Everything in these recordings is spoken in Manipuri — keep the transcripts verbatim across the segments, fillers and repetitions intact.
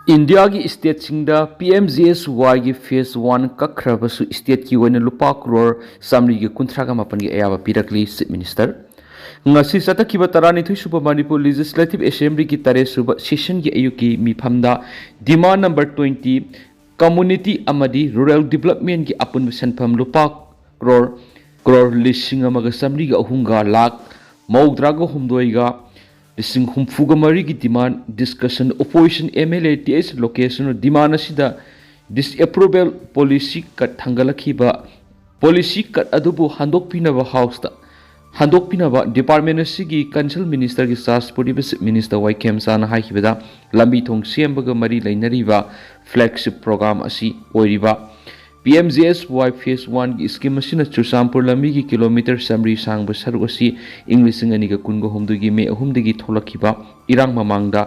ꯏꯟꯗꯤꯌꯥꯒꯤ ꯁ꯭ꯇꯦꯠꯁꯤꯡꯗ ꯄꯤ ꯑꯦꯝ ꯖꯤ ꯑꯦꯁ ꯋꯥꯏꯒꯤ ꯐꯦꯁ ꯋꯥꯟ ꯀꯛꯈ꯭ꯔꯕꯁꯨ ꯁ꯭ꯇꯦꯠꯀꯤ ꯑꯣꯏꯅ ꯂꯨꯄꯥ ꯀ꯭ꯔꯣꯔ ꯆꯥꯃꯔꯤꯒ ꯀꯨꯟꯊ꯭ꯔꯥꯒ ꯃꯥꯄꯟꯒꯤ ꯑꯌꯥꯕ ꯄꯤꯔꯛꯂꯤ ꯆꯤꯐ ꯃꯤꯅꯤꯁꯇꯔ꯫ ꯉꯁꯤ ꯆꯠꯊꯈꯤꯕ ꯇꯔꯥꯅꯤꯊꯣꯏ ꯁꯨꯕ ꯃꯅꯤꯄꯨꯔ ꯂꯦꯖꯤꯁꯂꯦꯇꯤꯚ ꯑꯦꯁꯦꯝꯕ꯭ꯂꯤꯒꯤ ꯇꯔꯦꯠ ꯁꯨꯕ ꯁꯦꯁꯟꯒꯤ ꯑꯌꯨꯛꯀꯤ ꯃꯤꯐꯝꯗ ꯗꯤꯃꯥꯟ ꯅꯝꯕꯔ ꯇ꯭ꯋꯦꯟꯇꯤ, ꯀꯝꯃ꯭ꯌꯨꯅꯤꯇꯤ ꯑꯃꯗꯤ ꯔꯨꯔꯦꯜ ꯗꯤꯕ꯭ꯂꯞꯃꯦꯟꯒꯤ ꯑꯄꯨꯟꯕ ꯁꯦꯟꯐꯝ ꯂꯨꯄꯥ ꯀ꯭ꯔꯣꯔ, ꯀ꯭ꯔꯣꯔ ꯂꯤꯁꯤꯡ ꯑꯃꯒ ꯆꯥꯃꯔꯤꯒ ꯑꯍꯨꯝꯒ ꯂꯥꯈ ꯃꯧꯗ꯭ꯔꯥꯒ ꯍꯨꯝꯗꯣꯏꯒ ꯂꯤꯁꯤꯡ ꯍꯨꯝꯐꯨꯒ ꯃꯔꯤꯒꯤ demand discussion opposition M L A T H Lokeshon demand ꯑꯁꯤꯗ ꯗꯤꯁꯑꯦꯄ꯭ꯔꯨꯕꯦꯜ ꯄꯣꯂꯤꯁꯤ ꯀꯠ ꯊꯥꯡꯒꯠꯂꯛꯈꯤꯕ, ꯄꯣꯂꯤꯁꯤ ꯀꯠ ꯑꯗꯨꯕꯨ ꯍꯟꯗꯣꯛꯄꯤꯅꯕ ꯍꯥꯎꯁꯇ ꯍꯟꯗꯣꯛꯄꯤꯅꯕ ꯗꯤꯄꯥꯔꯠꯃꯦꯟ ꯑꯁꯤꯒꯤ ꯀꯟꯁꯔꯟ ꯃꯤꯅꯤꯁꯇꯔꯒꯤ ꯆꯥꯔꯖ ꯄꯨꯔꯤꯕ ꯆꯤꯐ ꯃꯤꯅꯤꯁꯇꯔ ꯋꯥꯏ ꯈꯦꯝꯆꯥꯅ ꯍꯥꯏꯈꯤꯕꯗ, ꯂꯝꯕꯤ ꯊꯣꯡ ꯁꯦꯝꯕꯒ ꯃꯔꯤ ꯂꯩꯅꯔꯤꯕ ꯐ꯭ꯂꯦꯒꯁꯤꯞ ꯄ꯭ꯔꯣꯒ꯭ꯔꯥꯝ ꯑꯁꯤ ꯑꯣꯏꯔꯤꯕ P M G S Y phase ꯋꯥꯟꯒꯤ ꯁ꯭ꯀꯤꯝ ꯑꯁꯤꯅ ꯆꯨꯔꯆꯥꯟꯄꯨꯔ ꯂꯝꯕꯤꯒꯤ ꯀꯤꯂꯣꯃꯤꯇꯔ ꯆꯥꯃꯔꯤ ꯁꯥꯡꯕ ꯁꯔꯨꯛ ꯑꯁꯤ ꯏꯪ ꯂꯤꯁꯤꯡ ꯑꯅꯤꯒ ꯀꯨꯟꯒ ꯍꯨꯝꯗꯣꯏꯒꯤ ꯃꯦ ꯑꯍꯨꯝꯗꯒꯤ ꯊꯣꯛꯂꯛꯈꯤꯕ ꯏꯔꯥꯡ ꯃꯃꯥꯡꯗ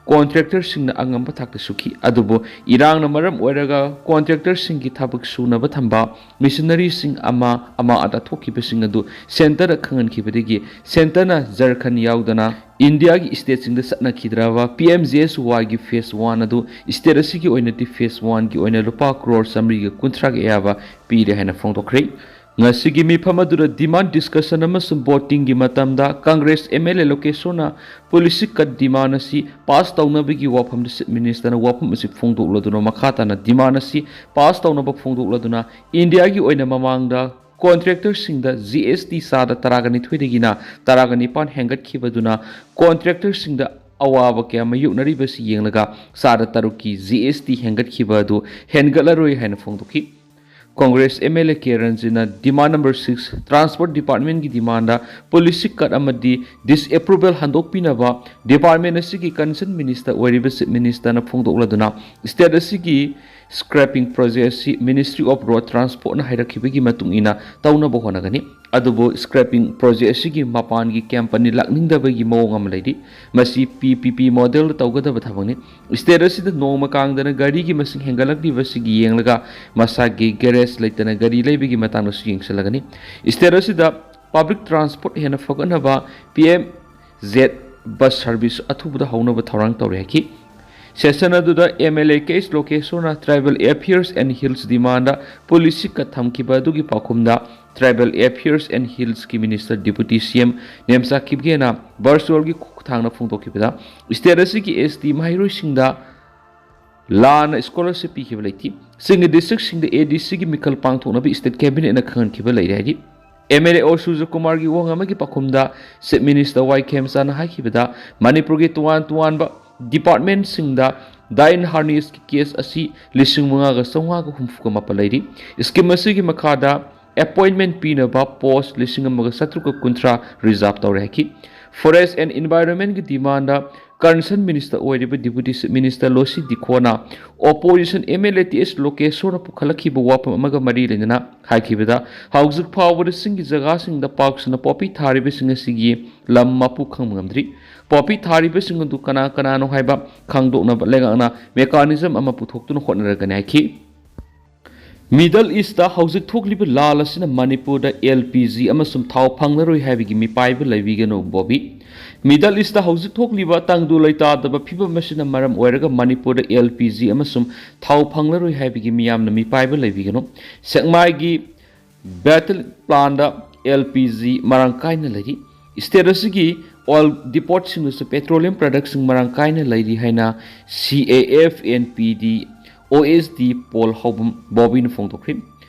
ꯀꯣꯟꯇ꯭ꯔꯦꯛꯇꯔꯁꯤꯡꯅ ꯑꯉꯝꯕ ꯊꯥꯛꯇ ꯁꯨꯈꯤ꯫ ꯑꯗꯨꯕꯨ ꯏꯔꯥꯡꯅ ꯃꯔꯝ ꯑꯣꯏꯔꯒ ꯀꯣꯟꯇ꯭ꯔꯦꯛꯇꯔꯁꯤꯡꯒꯤ ꯊꯕꯛ ꯁꯨꯅꯕ ꯊꯝꯕ ꯃꯤꯁꯅꯔꯤꯁꯤꯡ ꯑꯃ ꯑꯃ ꯑꯗ ꯊꯣꯛꯈꯤꯕꯁꯤꯡ ꯑꯗꯨ ꯁꯦꯟꯇꯔꯗ ꯈꯪꯍꯟꯈꯤꯕꯗꯒꯤ ꯁꯦꯟꯇꯔꯅ ꯖꯔꯈꯟ ꯌꯥꯎꯗꯅ ꯏꯟꯗꯤꯌꯥꯒꯤ ꯁ꯭ꯇꯦꯠꯁꯤꯡꯗ ꯆꯠꯅꯈꯤꯗ꯭ꯔꯕ ꯄꯤ ꯑꯦꯝ ꯖꯤ ꯑꯦꯁ ꯋꯥꯏꯒꯤ ꯐꯦꯁ ꯋꯥꯟ ꯑꯗꯨ ꯁ꯭ꯇꯦꯠ ꯑꯁꯤꯒꯤ ꯑꯣꯏꯅꯗꯤ ꯐꯦꯁ ꯋꯥꯟꯒꯤ ꯑꯣꯏꯅ ꯂꯨꯄꯥ ꯀ꯭ꯔꯣꯔ ꯆꯥꯃꯔꯤꯒ ꯀꯨꯟꯊ꯭ꯔꯥꯒꯤ ꯑꯌꯥꯕ ꯄꯤꯔꯦ ꯍꯥꯏꯅ ꯐꯣꯡꯗꯣꯛꯈ꯭ꯔꯦ꯫ ꯉꯁꯤꯒꯤ ꯃꯤꯐꯝ ꯑꯗꯨꯗ ꯗꯤꯃꯥꯟ ꯗꯤꯁꯀꯁꯟ ꯑꯃꯁꯨꯡ ꯚꯣꯇꯤꯡꯒꯤ ꯃꯇꯝꯗ ꯀꯪꯒ꯭ꯔꯦꯁ ꯑꯦꯝ ꯑꯦꯜ ꯑꯦ ꯂꯣꯀꯦꯁꯣꯅ ꯄꯣꯂꯤꯁꯤ ꯀꯠ ꯗꯤꯃꯥꯟ ꯑꯁꯤ ꯄꯥꯁ ꯇꯧꯅꯕꯒꯤ ꯋꯥꯐꯝꯗ ꯆꯤꯐ ꯃꯤꯅꯤꯁꯇꯔꯅ ꯋꯥꯐꯝ ꯑꯁꯤ ꯐꯣꯡꯗꯣꯛꯂꯗꯨꯅ ꯃꯈꯥ ꯇꯥꯅ ꯗꯤꯃꯥꯟ ꯑꯁꯤ ꯄꯥꯁ ꯇꯧꯅꯕ ꯐꯣꯡꯗꯣꯛꯂꯗꯨꯅ ꯏꯟꯗꯤꯌꯥꯒꯤ ꯑꯣꯏꯅ ꯃꯃꯥꯡꯗ ꯀꯣꯟꯇ꯭ꯔꯦꯛꯇꯔꯁꯤꯡꯗ ꯖꯤ ꯑꯦꯁ ꯇꯤ ꯆꯥꯗ ꯇꯔꯥꯒ ꯅꯤꯊꯣꯏꯗꯒꯤꯅ ꯇꯔꯥꯒ ꯅꯤꯄꯥꯟ ꯍꯦꯟꯒꯠꯈꯤꯕꯗꯨꯅ ꯀꯣꯟꯇ꯭ꯔꯦꯛꯇꯔꯁꯤꯡꯗ ꯑꯋꯥꯕ ꯀꯌꯥ ꯃꯥꯌꯣꯛꯅꯔꯤꯕꯁꯤ ꯌꯦꯡꯂꯒ ꯆꯥꯗ ꯇꯔꯨꯛꯀꯤ ꯖꯤ ꯑꯦꯁ ꯇꯤ ꯍꯦꯟꯒꯠꯈꯤꯕ ꯑꯗꯨ ꯍꯦꯟꯒꯠꯂꯔꯣꯏ ꯍꯥꯏꯅ ꯐꯣꯡꯗꯣꯛꯈꯤ꯫ Congress M L A K ꯔꯟꯖꯤꯠꯅ ꯗꯤꯃꯥꯟ ꯅꯝꯕꯔ ꯁꯤꯛꯁ, ꯇ꯭ꯔꯥꯟꯁꯄꯣꯔꯠ ꯗꯤꯄꯥꯔꯠꯃꯦꯟꯒꯤ ꯗꯤꯃꯥꯟꯗ ꯄꯣꯂꯤꯁꯤ ꯀꯠ ꯑꯃꯗꯤ ꯗꯤꯁꯑꯦꯄ꯭ꯔꯨꯕꯦꯜ ꯍꯟꯗꯣꯛꯄꯤꯅꯕ ꯗꯤꯄꯥꯔꯠꯃꯦꯟ ꯑꯁꯤꯒꯤ ꯀꯟꯁꯔꯟ ꯃꯤꯅꯤꯁꯇꯔ ꯑꯣꯏꯔꯤꯕ ꯆꯤꯐ ꯃꯤꯅꯤꯁꯇꯔꯅ ꯐꯣꯡꯗꯣꯛꯂꯗꯨꯅ ꯁ꯭ꯇꯦꯠ ꯑꯁꯤꯒꯤ ꯁ꯭ꯀ꯭ꯔꯦꯄꯤꯡ ꯄ꯭ꯔꯣꯖꯦꯛ ꯑꯁꯤ ꯃꯤꯅꯤꯁꯇ꯭ꯔꯤ ꯑꯣꯐ ꯔꯣꯗ ꯇ꯭ꯔꯥꯟꯁꯄꯣꯔꯠꯅ ꯍꯥꯏꯔꯛꯈꯤꯕꯒꯤ ꯃꯇꯨꯡ ꯏꯟꯅ ꯇꯧꯅꯕ ꯍꯣꯠꯅꯒꯅꯤ꯫ ꯑꯗꯨꯕꯨ ꯁ꯭ꯀ꯭ꯔꯦꯄꯤꯡ ꯄ꯭ꯔꯣꯖꯦꯛ ꯑꯁꯤꯒꯤ ꯃꯄꯥꯟꯒꯤ ꯀꯝꯄꯅꯤ ꯂꯥꯛꯅꯤꯡꯗꯕꯒꯤ ꯃꯑꯣꯡ ꯑꯃ ꯂꯩꯔꯤ꯫ ꯃꯁꯤ ꯄꯤ ꯄꯤ ꯄꯤ ꯃꯣꯗꯦꯜꯗ ꯇꯧꯒꯗꯕ ꯊꯕꯛꯅꯤ꯫ ꯁ꯭ꯇꯦꯠ ꯑꯁꯤꯗ ꯅꯣꯡꯃ ꯀꯥꯡꯗꯅ ꯒꯥꯔꯤꯒꯤ ꯃꯁꯤꯡ ꯍꯦꯟꯒꯠꯂꯛꯂꯤꯕꯁꯤꯒꯤ ꯌꯦꯡꯂꯒ ꯃꯁꯥꯒꯤ ꯒꯦꯔꯦꯖ ꯂꯩꯇꯅ ꯒꯥꯔꯤ ꯂꯩꯕꯒꯤ ꯃꯇꯥꯡꯗꯁꯨ ꯌꯦꯡꯁꯤꯜꯂꯒꯅꯤ꯫ ꯁ꯭ꯇꯦꯠ ꯑꯁꯤꯗ ꯄꯕ꯭ꯂꯤꯛ ꯇ꯭ꯔꯥꯟꯁꯄꯣꯔꯠ ꯍꯦꯟꯅ ꯐꯒꯠꯅꯕ P M Z bus service ꯑꯊꯨꯕꯗ ꯍꯧꯅꯕ ꯊꯧꯔꯥꯡ ꯇꯧꯔꯤ ꯍꯥꯏꯈꯤ꯫ Session ꯑꯗꯨꯗ M L A K H ꯂꯣꯀꯦꯁꯣꯔꯅ Tribal Affairs and Hills demandꯗ policy cut ꯊꯝꯈꯤꯕ ꯑꯗꯨꯒꯤ ꯄꯥꯎꯈꯨꯝꯗ Tribal Affairs and Hillsꯀꯤ Minister Deputy C M Nemcha ꯀꯤꯞꯒꯦꯅ virtualꯒꯤ ꯈꯨꯠꯊꯥꯡꯗ ꯐꯣꯡꯗꯣꯛꯈꯤꯕꯗ, state ꯑꯁꯤꯒꯤ S T ꯃꯍꯩꯔꯣꯏꯁꯤꯡꯗ ꯂꯥꯟꯅ scholarship ꯄꯤꯈꯤꯕ ꯂꯩꯇꯦ꯫ ꯆꯤꯡꯒꯤ districtꯁꯤꯡꯗ A D Cꯒꯤ ꯃꯤꯈꯜ ꯄꯥꯡꯊꯣꯛꯅꯕ state cabinetꯅ ꯈꯪꯍꯟꯈꯤꯕ ꯂꯩꯔꯦ ꯍꯥꯏꯔꯤ꯫ M L A ꯑꯣ ꯁꯨꯔꯖꯀꯨꯃꯥꯔꯒꯤ ꯋꯥꯍꯪ ꯑꯃꯒꯤ ꯄꯥꯎꯈꯨꯝꯗ Chief Minister Y ꯈꯦꯝꯆꯥꯟꯅ ꯍꯥꯏꯈꯤꯕꯗ, ꯃꯅꯤꯄꯨꯔꯒꯤ ꯇꯣꯉꯥꯟ ꯇꯣꯉꯥꯟꯕ departmentꯁꯤꯡꯗ die in harnessꯀꯤ case ꯑꯁꯤ ꯂꯤꯁꯤꯡ ꯃꯉꯥꯒ ꯆꯥꯝꯃꯉꯥꯒ ꯍꯨꯝꯐꯨꯒ ꯃꯥꯄꯟ ꯂꯩꯔꯤ꯫ Scheme ꯑꯁꯤꯒꯤ ꯃꯈꯥꯗ appointment ꯄꯤꯅꯕ post ꯂꯤꯁꯤꯡ ꯑꯃꯒ ꯆꯥꯇ꯭ꯔꯨꯛꯀ ꯀꯨꯟꯊ꯭ꯔꯥ reserve ꯇꯧꯔꯦ ꯍꯥꯏꯈꯤ꯫ Forest and Environmentꯀꯤ demandꯗ concerned minister ꯑꯣꯏꯔꯤꯕ Deputy Chief Minister ꯂꯣꯁꯤ ꯗꯤꯈꯣꯅ opposition M L A T H ꯂꯣꯀꯦꯁꯣꯔꯅ ꯄꯨꯈꯠꯂꯛꯈꯤꯕ ꯋꯥꯐꯝ ꯑꯃꯒ ꯃꯔꯤ ꯂꯩꯅꯅ ꯍꯥꯏꯈꯤꯕꯗ, ꯍꯧꯖꯤꯛ ꯐꯥꯎꯕꯗ ꯆꯤꯡꯒꯤ ꯖꯒꯥꯁꯤꯡꯗ ꯄꯥꯛ ꯁꯟꯅ poppy ꯊꯥꯔꯤꯕꯁꯤꯡ ꯑꯁꯤꯒꯤ ꯂꯝ ꯃꯄꯨ ꯈꯪꯕ ꯉꯝꯗ꯭ꯔꯤ꯫ Poppy ꯊꯥꯔꯤꯕꯁꯤꯡ ꯑꯗꯨ ꯀꯅꯥ ꯀꯅꯥꯅꯣ ꯍꯥꯏꯕ ꯈꯪꯗꯣꯛꯅꯕ ꯂꯩꯉꯥꯛꯅ mechanism ꯑꯃ ꯄꯨꯊꯣꯛꯇꯨꯅ ꯍꯣꯠꯅꯔꯒꯅꯤ ꯍꯥꯏꯈꯤ꯫ Middle Eastꯇ ꯍꯧꯖꯤꯛ ꯊꯣꯛꯂꯤꯕ ꯂꯥꯜ ꯑꯁꯤꯅ ꯃꯅꯤꯄꯨꯔꯗ L P G ꯑꯃꯁꯨꯡ ꯊꯥꯎ ꯐꯪꯂꯔꯣꯏ ꯍꯥꯏꯕꯒꯤ ꯃꯤꯄꯥꯏꯕ ꯂꯩꯕꯤꯒꯅꯨ, ꯕꯣꯕꯤ꯫ Middle Eastꯇ ꯍꯧꯖꯤꯛ ꯊꯣꯛꯂꯤꯕ ꯇꯪꯗꯨ ꯂꯩꯇꯥꯗꯕ ꯐꯤꯕꯝ ꯑꯁꯤꯅ ꯃꯔꯝ ꯑꯣꯏꯔꯒ ꯃꯅꯤꯄꯨꯔꯗ L P G ꯑꯃꯁꯨꯡ ꯊꯥꯎ ꯐꯪꯂꯔꯣꯏ ꯍꯥꯏꯕꯒꯤ ꯃꯤꯌꯥꯝꯅ ꯃꯤꯄꯥꯏꯕ ꯂꯩꯕꯤꯒꯅꯨ꯫ ꯁꯦꯛꯃꯥꯏꯒꯤ battle plantꯗ L P G ꯃꯔꯥꯡ ꯀꯥꯏꯅ ꯂꯩꯔꯤ꯫ State ꯑꯁꯤꯒꯤ oil depotꯁꯤꯡꯗꯁꯨ petroleum productꯁꯤꯡ ꯃꯔꯥꯡ ꯀꯥꯏꯅ ꯂꯩꯔꯤ ꯍꯥꯏꯅ C A F N P D O S D poll ꯍꯥꯎꯕꯝ ꯕꯣꯕꯤꯅ ꯐꯣꯡꯗꯣꯛꯈ꯭ꯔꯤ꯫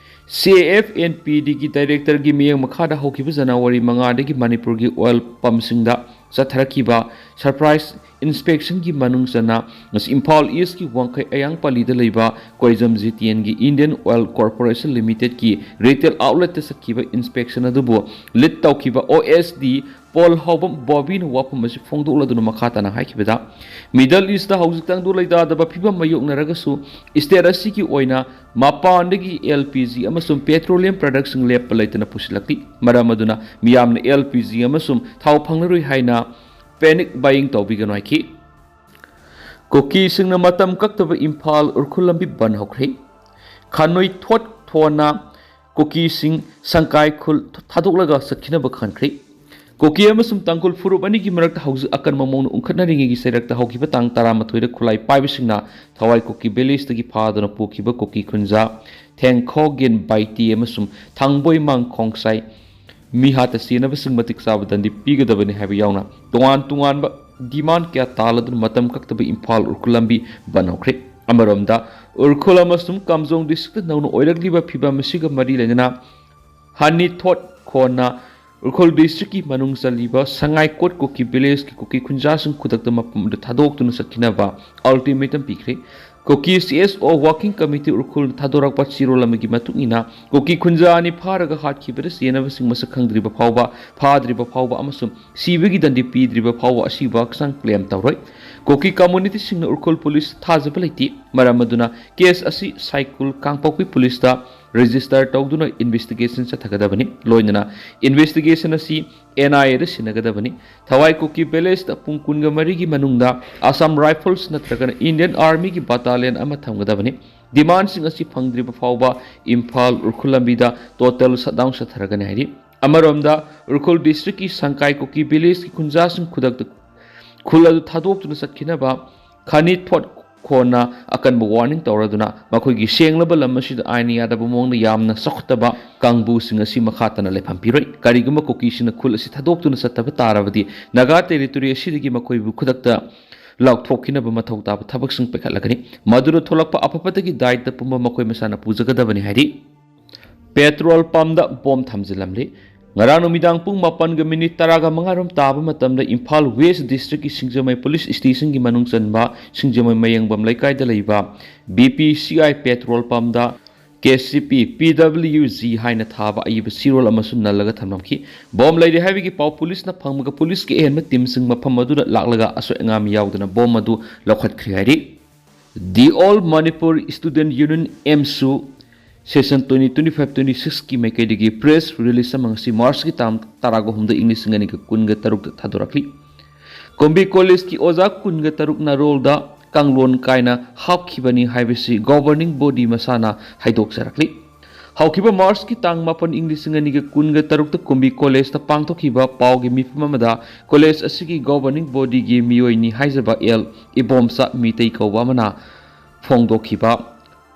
C A F N P Dꯒꯤ directorꯒꯤ ꯃꯤꯠꯌꯦꯡ ꯃꯈꯥꯗ ꯍꯧꯈꯤꯕ January ꯃꯉꯥꯗꯒꯤ ꯃꯅꯤꯄꯨꯔꯒꯤ oil pumpꯁꯤꯡꯗ ꯆꯠꯊꯔꯛꯈꯤꯕ surprise inspectionꯒꯤ ꯃꯅꯨꯡ ꯆꯟꯅ ꯉꯁꯤ ꯏꯝꯐꯥꯜ Eastꯀꯤ ꯋꯥꯡꯈꯩ ꯑꯌꯥꯡ ꯄꯜꯂꯤꯗ ꯂꯩꯕ ꯀꯣꯏꯖꯝ ꯖꯤꯇꯤꯑꯦꯟꯒꯤ Indian Oil Corporation Limitedꯀꯤ retail outletꯇ ꯆꯠꯈꯤꯕ inspection ꯑꯗꯨꯕꯨ lead ꯇꯧꯈꯤꯕ O S D ꯄꯣꯜ ꯍꯥꯎꯕꯝ ꯕꯣꯕꯤꯅ ꯋꯥꯐꯝ ꯑꯁꯤ ꯐꯣꯡꯗꯣꯛꯂꯗꯨꯅ ꯃꯈꯥ ꯇꯥꯅ ꯍꯥꯏꯈꯤꯕꯗ, Middle Eastꯇ ꯍꯧꯖꯤꯛ ꯇꯪꯗꯨ ꯂꯩꯇꯥꯗꯕ ꯐꯤꯕꯝ ꯃꯥꯌꯣꯛꯅꯔꯒꯁꯨ state ꯑꯁꯤꯒꯤ ꯑꯣꯏꯅ ꯃꯄꯥꯟꯗꯒꯤ L P G ꯑꯃꯁꯨꯡ petroleum productꯁꯤꯡ ꯂꯦꯞꯄ ꯂꯩꯇꯅ ꯄꯨꯁꯤꯜꯂꯛꯂꯤ꯫ ꯃꯔꯝ ꯑꯗꯨꯅ ꯃꯤꯌꯥꯝꯅ L P G ꯑꯃꯁꯨꯡ ꯊꯥꯎ ꯐꯪꯂꯔꯣꯏ ꯍꯥꯏꯅ panic buying ꯇꯧꯕꯤꯒꯅꯨ ꯍꯥꯏꯈꯤ꯫ ꯀꯨꯀꯤꯁꯤꯡꯅ ꯃꯇꯝ ꯀꯛꯇꯕ ꯏꯝꯐꯥꯜ ꯎꯔꯈꯨꯜ ꯂꯝꯕꯤ ꯕꯟ ꯍꯧꯈ꯭ꯔꯦ꯫ ꯈꯥꯅꯣꯏ ꯊꯣꯠ ꯊꯣꯟꯅ ꯀꯨꯀꯤꯁꯤꯡ ꯁꯪꯀꯥꯏ ꯈꯨꯜ ꯊꯥꯗꯣꯛꯂꯒ ꯆꯠꯈꯤꯅꯕ ꯈꯟꯈ꯭ꯔꯦ꯫ ꯀꯨꯀꯤ ꯑꯃꯁꯨꯡ ꯇꯥꯡꯈꯨꯜ ꯐꯨꯔꯨꯞ ꯑꯅꯤꯒꯤ ꯃꯔꯛꯇ ꯍꯧꯖꯤꯛ ꯑꯀꯟꯕ ꯃꯑꯣꯡꯗ ꯎꯪꯈꯠꯅꯔꯤꯉꯩꯒꯤ ꯆꯩꯔꯛꯇ ꯍꯧꯈꯤꯕ ꯇꯥꯡ ꯇꯔꯥꯃꯥꯊꯣꯏꯗ ꯈꯨꯠꯂꯥꯏ ꯄꯥꯏꯕꯁꯤꯡꯅ ꯊꯋꯥꯏ ꯀꯨꯀꯤ ꯚꯤꯂꯦꯖꯇꯒꯤ ꯐꯥꯗꯨꯅ ꯄꯨꯈꯤꯕ ꯀꯨꯀꯤ ꯈꯨꯟꯖꯥ ꯊꯦꯡꯈꯣꯒꯦꯟ ꯕꯥꯏꯇꯤ ꯑꯃꯁꯨꯡ ꯊꯥꯡꯕꯣꯏꯃꯥꯡ ꯈꯣꯡꯁꯥꯏ ꯃꯤꯍꯥꯠꯇ ꯆꯦꯟꯅꯕꯁꯤꯡ ꯃꯇꯤꯛ ꯆꯥꯕ ꯗꯟꯗꯤ ꯄꯤꯒꯗꯕꯅꯤ ꯍꯥꯏꯕ ꯌꯥꯎꯅ ꯇꯣꯉꯥꯟ ꯇꯣꯉꯥꯟꯕ ꯗꯤꯃꯥꯟ ꯀꯌꯥ ꯇꯥꯜꯂꯗꯨꯅ ꯃꯇꯝ ꯀꯛꯇꯕ ꯏꯝꯐꯥꯜ ꯎꯔꯈꯨꯜ ꯂꯝꯕꯤ ꯕꯟ ꯍꯧꯈ꯭ꯔꯦ꯫ ꯑꯃꯔꯣꯝꯗ ꯎꯔꯈꯨꯜ ꯑꯃꯁꯨꯡ ꯀꯥꯝꯖꯣꯡ ꯗꯤꯁꯇ꯭ꯔꯤꯛꯇ ꯅꯧꯅ ꯑꯣꯏꯔꯛꯂꯤꯕ ꯐꯤꯕꯝ ꯑꯁꯤꯒ ꯃꯔꯤ ꯂꯩꯅꯅ ꯍꯅꯤꯊꯣꯠ ꯈꯣꯟꯅ ꯎꯔꯈꯨꯜ ꯗꯤꯁꯇ꯭ꯔꯤꯛꯀꯤ ꯃꯅꯨꯡ ꯆꯜꯂꯤꯕ ꯁꯉꯥꯏꯀꯣꯠ ꯀꯨꯀꯤ ꯚꯤꯂꯦꯖꯀꯤ ꯀꯨꯀꯤ ꯈꯨꯟꯖꯥꯁꯤꯡ ꯈꯨꯗꯛꯇ ꯃꯐꯝꯗ ꯊꯥꯗꯣꯛꯇꯨꯅ ꯆꯠꯈꯤꯅꯕ ꯑꯜꯇꯤꯃꯦꯇꯝ ꯄꯤꯈ꯭ꯔꯦ꯫ ꯀꯨꯀꯤ ꯁꯤ ꯑꯦꯁ ꯑꯣ ꯋꯥꯔꯀꯤꯡ ꯀꯃꯤꯇꯤ ꯎꯔꯈꯨꯜꯅ ꯊꯥꯗꯣꯔꯛꯄ ꯆꯦꯔꯣꯜ ꯑꯃꯒꯤ ꯃꯇꯨꯡ ꯏꯟꯅ ꯀꯨꯀꯤ ꯈꯨꯟꯖꯥ ꯑꯅꯤ ꯐꯥꯔꯒ ꯍꯥꯠꯈꯤꯕꯗ ꯆꯦꯟꯅꯕꯁꯤꯡ ꯃꯁꯛ ꯈꯪꯗ꯭ꯔꯤꯕ ꯐꯥꯎꯕ, ꯐꯥꯗ꯭ꯔꯤꯕ ꯐꯥꯎꯕ ꯑꯃꯁꯨꯡ ꯁꯤꯕꯒꯤ ꯗꯟꯗꯤ ꯄꯤꯗ꯭ꯔꯤꯕ ꯐꯥꯎꯕ ꯑꯁꯤꯕ ꯍꯛꯆꯥꯡ ꯀ꯭ꯂꯦꯝ ꯇꯧꯔꯣꯏ꯫ ꯀꯨꯀꯤ ꯀꯝꯃꯨꯅꯤꯇꯤꯁꯤꯡꯅ ꯎꯔꯈꯨꯜ ꯄꯨꯂꯤꯁ ꯊꯥꯖꯕ ꯂꯩꯇꯦ꯫ ꯃꯔꯝ ꯑꯗꯨꯅ ꯀꯦꯁ ꯑꯁꯤ ꯁꯥꯏꯀꯨꯜ ꯀꯥꯡꯄꯣꯛꯄꯤ ꯄꯨꯂꯤꯁꯇ ꯔꯦꯖꯤꯁꯇꯔ ꯇꯧꯗꯨꯅ ꯏꯟꯚꯦꯁꯇꯤꯒꯦꯁꯟ ꯆꯠꯊꯒꯗꯕꯅꯤ꯫ ꯂꯣꯏꯅꯅ ꯏꯟꯚꯦꯁꯇꯤꯒꯦꯁꯟ ꯑꯁꯤ ꯑꯦꯟ ꯑꯥꯏ ꯑꯦꯗ ꯁꯤꯟꯅꯒꯗꯕꯅꯤ꯫ ꯊꯋꯥꯏ ꯀꯨꯀꯤ ꯚꯤꯂꯦꯖꯇ ꯄꯨꯡ ꯀꯨꯟꯒ ꯃꯔꯤꯒꯤ ꯃꯅꯨꯡꯗ ꯑꯁꯥꯝ ꯔꯥꯏꯐꯜꯁ ꯅꯠꯇ꯭ꯔꯒꯅ ꯏꯟꯗꯤꯌꯟ ꯑꯥꯔꯃꯤꯒꯤ ꯕꯇꯥꯂꯤꯌꯟ ꯑꯃ ꯊꯝꯒꯗꯕꯅꯤ꯫ ꯗꯤꯃꯥꯟꯁꯤꯡ ꯑꯁꯤ ꯐꯪꯗ꯭ꯔꯤꯕ ꯐꯥꯎꯕ ꯏꯝꯐꯥꯜ ꯎꯔꯈꯨꯜ ꯂꯝꯕꯤꯗ ꯇꯣꯇꯦꯜ ꯁꯠꯗꯥꯎꯟ ꯆꯠꯊꯔꯒꯅꯤ ꯍꯥꯏꯔꯤ꯫ ꯑꯃꯔꯣꯝꯗ ꯎꯔꯈꯨꯜ ꯗꯤꯁꯇ꯭ꯔꯤꯛꯀꯤ ꯁꯪꯀꯥꯏ ꯀꯨꯀꯤ ꯚꯤꯂꯦꯖꯀꯤ ꯈꯨꯟꯖꯥꯁꯤꯡ ꯈꯨꯗꯛꯇ ꯈꯨꯜ ꯑꯗꯨ ꯊꯥꯗꯣꯛꯇꯨꯅ ꯆꯠꯈꯤꯅꯕ ꯈꯅꯤꯊꯣꯠ ꯈꯣꯟꯅ ꯑꯀꯟꯕ ꯋꯥꯔꯅꯤꯡ ꯇꯧꯔꯗꯨꯅ ꯃꯈꯣꯏꯒꯤ ꯁꯦꯡꯂꯕ ꯂꯝ ꯑꯁꯤꯗ ꯑꯥꯏꯟꯅ ꯌꯥꯗꯕ ꯃꯑꯣꯡꯗ ꯌꯥꯝꯅ ꯆꯥꯎꯈꯠꯇꯕ ꯀꯥꯡꯕꯨꯁꯤꯡ ꯑꯁꯤ ꯃꯈꯥ ꯇꯥꯅ ꯂꯩꯐꯝ ꯄꯤꯔꯣꯏ꯫ ꯀꯔꯤꯒꯨꯝꯕ ꯀꯨꯀꯤꯁꯤꯡꯅ ꯈꯨꯜ ꯑꯁꯤ ꯊꯥꯗꯣꯛꯇꯨꯅ ꯆꯠꯇꯕ ꯇꯥꯔꯕꯗꯤ ꯅꯥꯒꯥ ꯇꯦꯔꯤꯇꯣꯔꯤ ꯑꯁꯤꯗꯒꯤ ꯃꯈꯣꯏꯕꯨ ꯈꯨꯗꯛꯇ ꯂꯥꯎꯊꯣꯛꯈꯤꯅꯕ ꯃꯊꯧ ꯇꯥꯕ ꯊꯕꯛꯁꯤꯡ ꯄꯥꯏꯈꯠꯂꯒꯅꯤ꯫ ꯃꯗꯨꯗ ꯊꯣꯛꯂꯛꯄ ꯑꯐ ꯐꯠꯇꯒꯤ ꯗꯥꯏꯇ ꯄꯨꯝꯕ ꯃꯈꯣꯏ ꯃꯁꯥꯅ ꯄꯨꯖꯒꯗꯕꯅꯤ ꯍꯥꯏꯔꯤ꯫ ꯄꯦꯇ꯭ꯔꯣꯜ ꯄꯝꯗ ꯕꯣꯝ ꯊꯝꯖꯤꯜꯂꯝꯂꯤ꯫ ꯉꯔꯥꯡ ꯅꯨꯃꯤꯗꯥꯡ ꯄꯨꯡ ꯃꯥꯄꯟꯒ ꯃꯤꯅꯤꯠ ꯇꯔꯥꯒ ꯃꯉꯥ ꯔꯣꯝ ꯇꯥꯕ ꯃꯇꯝꯗ ꯏꯝꯐꯥꯜ ꯋꯦꯁ ꯗꯤꯁꯇ꯭ꯔꯤꯛꯀꯤ ꯁꯤꯡꯖꯃꯩ ꯄꯨꯂꯤꯁ ꯁ꯭ꯇꯦꯁꯟꯒꯤ ꯃꯅꯨꯡ ꯆꯟꯕ ꯁꯤꯡꯖꯃꯩ ꯃꯌꯦꯡꯕꯝ ꯂꯩꯀꯥꯏꯗ ꯂꯩꯕ B P C I petrol ꯄꯝꯗ K C P, P ꯗꯕ꯭ꯂꯤꯌꯨ G ꯍꯥꯏꯅ ꯊꯥꯕ ꯑꯏꯕ ꯆꯦꯔꯣꯜ ꯑꯃꯁꯨ ꯅꯜꯂꯒ ꯊꯝꯂꯝꯈꯤ꯫ ꯕꯣꯝ ꯂꯩꯔꯦ ꯍꯥꯏꯕꯒꯤ ꯄꯥꯎ ꯄꯨꯂꯤꯁꯅ ꯐꯪꯕꯒ ꯄꯨꯂꯤꯁꯀꯤ ꯑꯍꯦꯟꯕ ꯇꯤꯝꯁꯤꯡ ꯃꯐꯝ ꯑꯗꯨꯗ ꯂꯥꯛꯂꯒ ꯑꯁꯣꯏ ꯑꯉꯥꯝ ꯌꯥꯎꯗꯅ ꯕꯣꯝ ꯑꯗꯨ ꯂꯧꯈꯠꯈ꯭ꯔꯦ ꯍꯥꯏꯔꯤ꯫ The All Manipur Student Union, AMSU, session twenty twenty five twenty ꯁꯤꯛꯁꯀꯤ ꯃꯥꯏꯀꯩꯗꯒꯤ ꯄ꯭ꯔꯦꯁ ꯔꯤꯂꯤꯁ ꯑꯃ ꯉꯁꯤ ꯃꯥꯔꯆꯀꯤ ꯇꯥꯡ ꯇꯔꯥꯒ ꯍꯨꯝꯗꯣꯏ, ꯏꯪ ꯂꯤꯁꯤꯡ ꯑꯅꯤꯒ ꯀꯨꯟꯒ ꯇꯔꯨꯛꯇ ꯊꯥꯗꯣꯔꯛꯂꯤ꯫ ꯀꯨꯝꯕꯤ ꯀꯣꯂꯦꯖꯀꯤ ꯑꯣꯖꯥ ꯀꯨꯟꯒ ꯇꯔꯨꯛꯅ ꯔꯣꯜꯗ ꯀꯥꯡꯂꯣꯟ ꯀꯥꯏꯅ ꯍꯥꯞꯈꯤꯕꯅꯤ ꯍꯥꯏꯕꯁꯤ ꯒꯣꯚꯔꯅꯤꯡ ꯕꯣꯗꯤ ꯃꯁꯥꯅ ꯍꯥꯏꯗꯣꯛꯆꯔꯛꯂꯤ꯫ ꯍꯧꯈꯤꯕ ꯃꯥꯔꯆꯀꯤ ꯇꯥꯡ ꯃꯥꯄꯟ, ꯏꯪ ꯂꯤꯁꯤꯡ ꯑꯅꯤꯒ ꯀꯨꯟꯒ ꯇꯔꯨꯛꯇ ꯀꯨꯝꯕꯤ ꯀꯣꯂꯦꯖꯇ ꯄꯥꯡꯊꯣꯛꯈꯤꯕ ꯄꯥꯎꯒꯤ ꯃꯤꯐꯝ ꯑꯃꯗ ꯀꯣꯂꯦꯖ ꯑꯁꯤꯒꯤ governing bodyꯒꯤ ꯃꯤꯑꯣꯏꯅꯤ ꯍꯥꯏꯖꯕ ꯑꯦꯜ ꯏꯕꯣꯝꯆꯥ ꯃꯤꯇꯩ ꯀꯧꯕ ꯑꯃꯅ ꯐꯣꯡꯗꯣꯛꯈꯤꯕ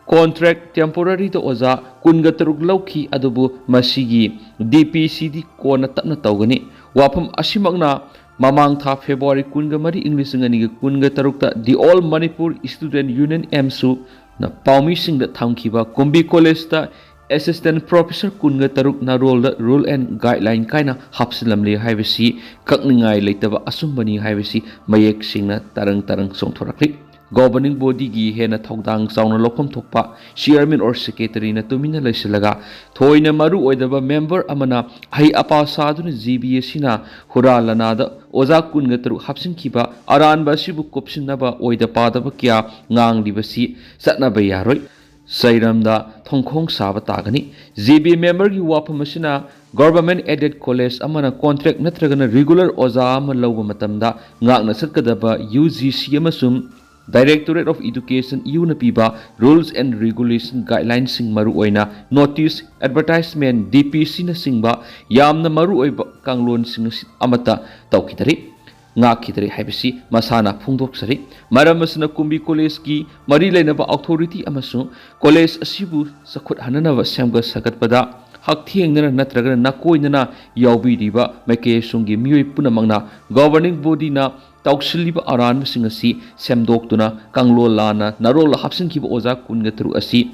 contract temporaryꯗ ꯑꯣꯖꯥ ꯀꯨꯟꯒ ꯇꯔꯨꯛ ꯂꯧꯈꯤ, ꯑꯗꯨꯕꯨ ꯃꯁꯤꯒꯤ DPCꯗꯤ ꯀꯣꯟꯅ ꯇꯞꯅ ꯇꯧꯒꯅꯤ꯫ ꯋꯥꯐꯝ ꯑꯁꯤꯃꯛꯅ ꯃꯃꯥꯡ ꯊꯥ February ꯀꯨꯟꯒ ꯃꯔꯤ, ꯏꯪ ꯂꯤꯁꯤꯡ ꯑꯅꯤꯒ ꯀꯨꯟꯒ ꯇꯔꯨꯛꯇ The All Manipur Student Union, AMSUꯅ ꯄꯥꯎꯃꯤꯁꯤꯡꯗ ꯊꯝꯈꯤꯕ ꯀꯨꯝꯕꯤ ꯀꯣꯂꯦꯖꯇ assistant professor ꯀꯨꯟꯒ ꯇꯔꯨꯛ ꯅꯔꯣꯜꯗ rule and guideline ꯀꯥꯏꯅ ꯍꯥꯞꯆꯤꯜꯂꯝꯂꯦ ꯍꯥꯏꯕꯁꯤ ꯀꯛꯅꯤꯡꯉꯥꯏ ꯂꯩꯇꯕ ꯑꯆꯨꯝꯕꯅꯤ ꯍꯥꯏꯕꯁꯤ ꯃꯌꯦꯛ ꯁꯦꯡꯅ ꯇꯔꯪ ꯇꯔꯪ ꯆꯣꯡꯊꯣꯔꯛꯂꯤ꯫ Governing bodyꯒꯤ ꯍꯦꯟꯅ ꯊꯧꯗꯥꯡ ꯆꯥꯎꯅ ꯂꯧꯐꯝ ꯊꯣꯛꯄ chairman or secretaryꯅ ꯇꯨꯃꯤꯟꯅ ꯂꯩꯁꯤꯜꯂꯒ ꯊꯣꯏꯅ ꯃꯔꯨ ꯑꯣꯏꯗꯕ member ꯑꯃꯅ ꯑꯍꯩ ꯑꯄꯥ ꯁꯥꯗꯨꯅ GBACꯅ ꯍꯨꯔꯥ ꯂꯅꯥꯗ ꯑꯣꯖꯥ ꯀꯨꯟꯒ ꯇꯔꯨꯛ ꯍꯥꯞꯆꯤꯟꯈꯤꯕ ꯑꯔꯥꯟꯕ ꯑꯁꯤꯕꯨ ꯀꯨꯞꯁꯤꯟꯅꯕ ꯑꯣꯏꯗ ꯄꯥꯗꯕ ꯀꯌꯥ ꯉꯥꯡꯂꯤꯕꯁꯤ ꯆꯠꯅꯕ ꯌꯥꯔꯣꯏ꯫ ꯆꯩꯔꯝꯗ ꯊꯣꯡꯈꯣꯡ ꯁꯥꯕ ꯇꯥꯒꯅꯤ꯫ GB memberꯒꯤ ꯋꯥꯐꯝ ꯑꯁꯤꯅ government aided college ꯑꯃꯅ contract ꯅꯠꯇ꯭ꯔꯒꯅ regular ꯑꯣꯖꯥ ꯑꯃ ꯂꯧꯕ ꯃꯇꯝꯗ ꯉꯥꯛꯅ ꯆꯠꯀꯗꯕ UGC ꯑꯃꯁꯨꯡ Directorate of Education, EUꯅ ꯄꯤꯕ rules and regulation guidelineꯁꯤꯡ, ꯃꯔꯨꯑꯣꯏꯅ notice, advertisement, DPCꯅꯆꯤꯡꯕ ꯌꯥꯝꯅ ꯃꯔꯨꯑꯣꯏꯕ ꯀꯥꯡꯂꯣꯟꯁꯤꯡ ꯑꯁꯤ ꯑꯃꯠꯇ ꯇꯧꯈꯤꯗꯔꯤ, ꯉꯥꯛꯈꯤꯗꯔꯤ ꯍꯥꯏꯕꯁꯤ ꯃꯁꯥꯅ ꯐꯣꯡꯗꯣꯛꯆꯔꯤ꯫ ꯃꯔꯝ ꯑꯁꯤꯅ ꯀꯨꯝꯕꯤ ꯀꯣꯂꯦꯖꯀꯤ ꯃꯔꯤ ꯂꯩꯅꯕ authority ꯑꯃꯁꯨꯡ ꯀꯣꯂꯦꯖ ꯑꯁꯤꯕꯨ ꯆꯥꯎꯈꯠꯍꯟꯅꯅꯕ ꯁꯦꯝꯒꯠ ꯁꯥꯒꯠꯄꯗ ꯍꯛꯊꯦꯡꯅꯅ ꯅꯠꯇ꯭ꯔꯒꯅ ꯅꯥꯀꯣꯏꯅꯅ ꯌꯥꯎꯕꯤꯔꯤꯕ ꯃꯥꯏꯀꯩꯁꯨꯡꯒꯤ ꯃꯤꯑꯣꯏ ꯄꯨꯝꯅꯃꯛꯅ governing bodyꯅ ꯇꯧꯁꯤꯜꯂꯤꯕ ꯑꯔꯥꯟꯕꯁꯤꯡ ꯑꯁꯤ ꯁꯦꯝꯗꯣꯛꯇꯨꯅ ꯀꯥꯡꯂꯣꯟ ꯂꯥꯟꯅ ꯅꯔꯣꯜ ꯍꯥꯞꯆꯤꯟꯈꯤꯕ ꯑꯣꯖꯥ ꯀꯨꯟꯒ ꯇꯔꯨꯛ ꯑꯁꯤ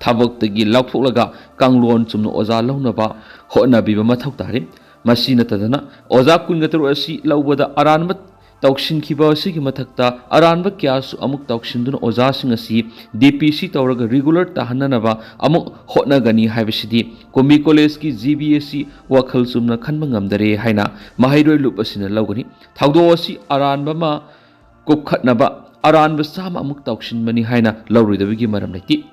ꯊꯕꯛꯇꯒꯤ ꯂꯧꯊꯣꯛꯂꯒ ꯀꯥꯡꯂꯣꯟ ꯆꯨꯝꯅ ꯑꯣꯖꯥ ꯂꯧꯅꯕ ꯍꯣꯠꯅꯕꯤꯕ ꯃꯊꯧ ꯇꯥꯔꯤ꯫ ꯃꯁꯤ ꯅꯠꯇꯗꯅ ꯑꯣꯖꯥ ꯀꯨꯟꯒ ꯇꯔꯨꯛ ꯑꯁꯤ ꯂꯧꯕꯗ ꯑꯔꯥꯟꯕ ꯇꯧꯁꯤꯟꯈꯤꯕ ꯑꯁꯤꯒꯤ ꯃꯊꯛꯇ ꯑꯔꯥꯟꯕ ꯀꯌꯥꯁꯨ ꯑꯃꯨꯛ ꯇꯧꯁꯤꯟꯗꯨꯅ ꯑꯣꯖꯥꯁꯤꯡ ꯑꯁꯤ DPC ꯇꯧꯔꯒ regular ꯇꯥꯍꯟꯅꯅꯕ ꯑꯃꯨꯛ ꯍꯣꯠꯅꯒꯅꯤ ꯍꯥꯏꯕꯁꯤꯗꯤ ꯀꯨꯝꯕꯤ ꯀꯣꯂꯦꯖꯀꯤ GBAC ꯋꯥꯈꯜ ꯆꯨꯝꯅ ꯈꯟꯕ ꯉꯝꯗꯔꯦ ꯍꯥꯏꯅ ꯃꯍꯩꯔꯣꯏ ꯂꯨꯞ ꯑꯁꯤꯅ ꯂꯧꯒꯅꯤ꯫ ꯊꯧꯗꯣꯛ ꯑꯁꯤ ꯑꯔꯥꯟꯕ ꯑꯃ ꯀꯨꯞꯈꯠꯅꯕ ꯑꯔꯥꯟꯕ ꯆꯥꯝꯃ ꯑꯃꯨꯛ ꯇꯧꯁꯤꯟꯕꯅꯤ ꯍꯥꯏꯅ ꯂꯧꯔꯣꯏꯗꯕꯒꯤ ꯃꯔꯝ ꯂꯩꯇꯦ꯫